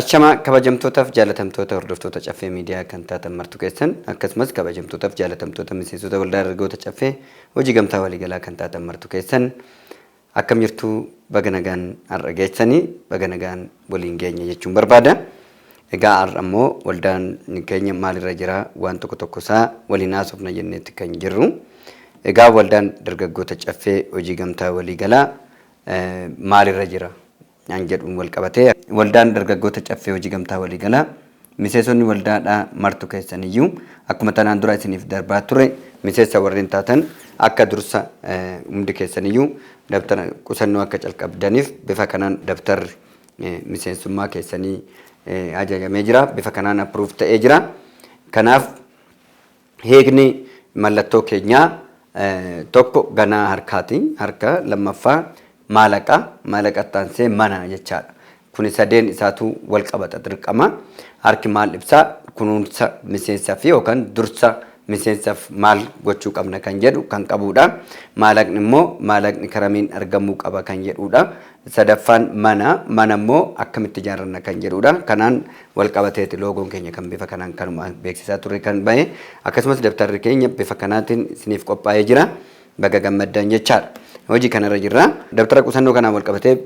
Ashamaa kabajamtootaaf jaalatamtoota hordoftoota Caffee Miidiyaa kan taatan martu keessan, akkasumas kabajamtootaaf jaalatamtoota miseensota waldaa dargaggoota Caffee Hojii Gamtaa Waliigalaa kan taatan martu keessan, akkam jirtu? Baga nagaan har'a geessanii, baga nagaan waliin geenye jechuun barbaada. Egaa har'a immoo waldaan keenya maalirra jira, waan tokko tokko isaa waliin haasofna jenneetti kan jirru. Egaa waldaan dargaggoota Caffee Hojii Gamtaa Waliigalaa maalirra jira an jedhuun wal qabatee, waldaan dargaggoota Caffee Hojii Gamtaa Waliigalaa miseensonni waldaadhaa martu keessaniyyuu akkuma tanaan dura isiniif darbaa ture, miseensa warreen taatan akka dursa hundi keessaniyyuu dabtara qusannoo akka calqabdaniif bifa kanaan dabtarri miseensummaa keessanii ajajamee jira. Bifa kanaan approve ta'ee jira. Kanaaf hiikni mallattoo keenyaa tokko ganaa harkaati. Harka lammaffaa maalaqa, maalaqa taansee mana jechaadha. Kuni sadeen isaatu wal qabata dirqama. Harki maal ibsaa? Kunuunsa miseensaa fi yookaan dursa miseensaaf maal gochuu qabna kan jedhu kan qabudha. Maalaqni immoo maalaqni karamiin argamuu qaba kan jedhudha. Sadaffaan mana, mana immoo akkamitti ijaarranna kan jedhudha. Kanaan wal qabateeti loogoon keenya kan bifa kanaan kanuma beeksisaa turre kan bahe. Akkasumas dabtarri keenya bifa kanaatiin isiniif qophaa'ee jira. Baga gammaddan jechaadha. Hojii kanarra jirra. Dabtara qusannoo kanaan wal qabatee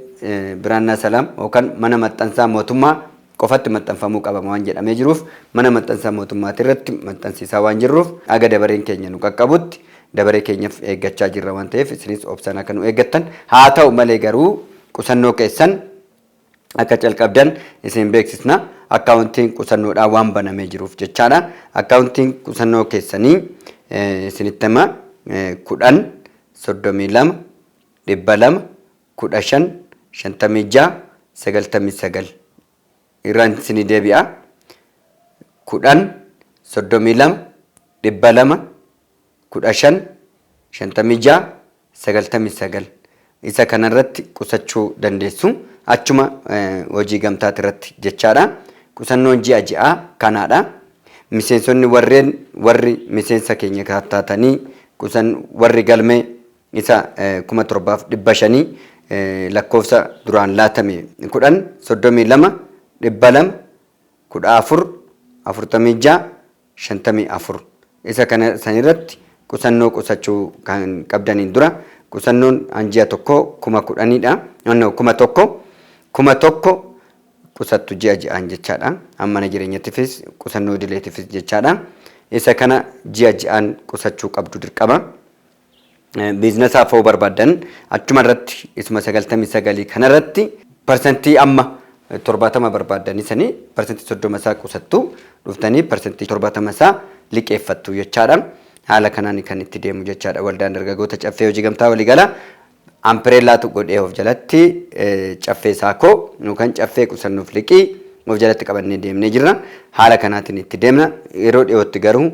Biraannaa Salaam yookaan mana maxxansaa mootummaa qofatti maxxanfamuu qaba waan jedhamee jiruuf, mana maxxansaa mootummaati irratti maxxansiisaa waan jirruuf, aga dabareen keenya nu qaqqabutti dabaree keenyaaf eeggachaa jirra waan ta'eef, isinis obsaan akka nu eeggattan, haa ta'u malee garuu qusannoo keessan akka calqabdan isin beeksisna. Akkaawuntiin qusannoodhaan waan banamee jiruuf jechaadha. Akkaawuntiin qusannoo keessanii isinitti hima: 10 32 200 15 56 99. Irraan isinii deebi'a: 10 32 200 15 56 99. Isa kanarratti qusachuu dandeessu, achuma hojii gamtaati irratti jechaadha. Qusannoon ji'a ji'aa kanaadha. Miseensonni warreen warri miseensa keenya taatanii qusan, warri galmee isa 7500 lakkoofsa duraan laatame 10 32 200 14 46 54 isa kana sanirratti qusannoo qusachuu kan qabdaniin dura, qusannoon an ji'a tokko 10,000dha. No, 1000, 1000 qusattu ji'a ji'aan jechaadha. An mana jireenyattifis qusannoo idileetifis jechaadha. Isa kana ji'a ji'aan qusachuu qabdu dirqama. Biizinasaaf hoo barbaaddan achuma irratti isuma 99 kanarratti parsantii amma 70 barbaaddanii sanii parsantii 30 isaa qusattu, dhuftanii parsantii 70 isaa liqeeffattu jechaadha. Haala kanaan kan itti deemu jechaadha waldaan dargaggoota Caffee Hojii Gamtaa Waliigalaa. Ampireellaatu godhee of jalatti Caffee Saakoo yookaan Caffee Qusannoof Liqii of jalatti qabannee deemnee jirra. Haala kanaatiin itti deemna. Yeroo dhiyootti garuu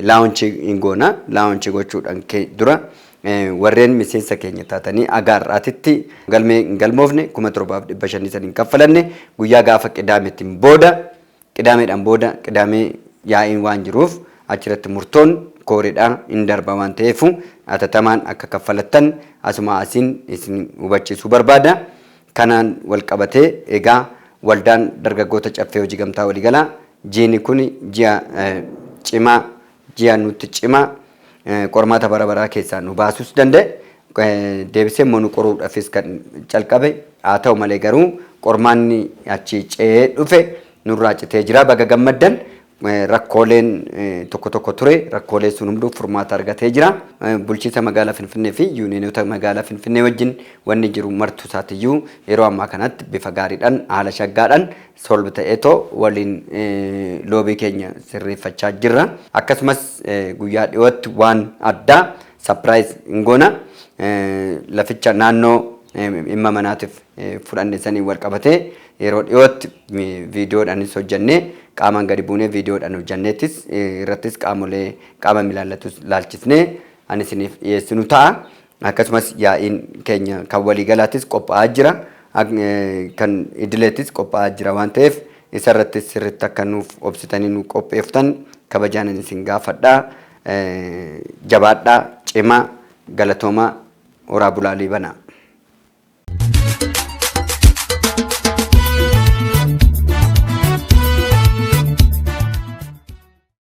launch hin goona. Launch gochuudhaan dura warreen miseensa keenya taatanii aga har'aatitti galmee hin galmoofne, 7500 san hin kaffalanne, guyyaa gaafa qidaameetiin booda, qidaameedhaan booda, qidaamee yaa'iin waan jiruuf achirratti murtoon kooreedha hin darba waan ta'eef, atatamaan akka kaffalattan asuma asiin isin hubachiisuu barbaada. Kanaan wal qabatee egaa waldaan dargaggoota Caffee Hojii Gamtaa Waliigalaa jiini kun ji'a cimaa, ji'a nutti cimaa, qormaata bara baraa keessaa nu baasuus danda'e, deebisee immoo nu qoruudhaafis kan calqabe, haa ta'u malee garuu qormaanni achi ce'ee dhufe nurraa citee jira. Baga gammaddan. Rakkooleen tokko tokko ture, rakkoolee sun hunduu furmaata argatee jira. Bulchiinsa magaalaa Finfinnee fi yuuniyeenota magaalaa Finfinnee wajjin wanni jiru martu isaatiyyuu yeroo ammaa kanatti bifa gaariidhaan, haala shaggaadhaan solve ta'eetoo waliin loobii keenya sirreeffachaa jirra. Akkasumas guyyaa dhiyootti waan addaa surprise hin goona. Laficha naannoo dhimma manaatiif fudhanne saniin wal qabatee yeroo dhiyootti viidiyoodhaanis hojjannee, qaamaan gadi buunee viidiyoodhaan hojjanneettis irrattis qaamolee qaama milaallatus laalchisnee ani isiniif dhiyeessinu ta'a. Akkasumas yaa'iin keenya kan waliigalaatis qophaa'aa jira. Kan idileetis qophaa'aa jira waan ta'eef, isarrattis sirriitti akka nuuf obsitanii nu qopheeftan kabajaan isin gaafadha. Jabaadhaa, Cimaa, galatoomaa, horaa bulaa, liibanaa.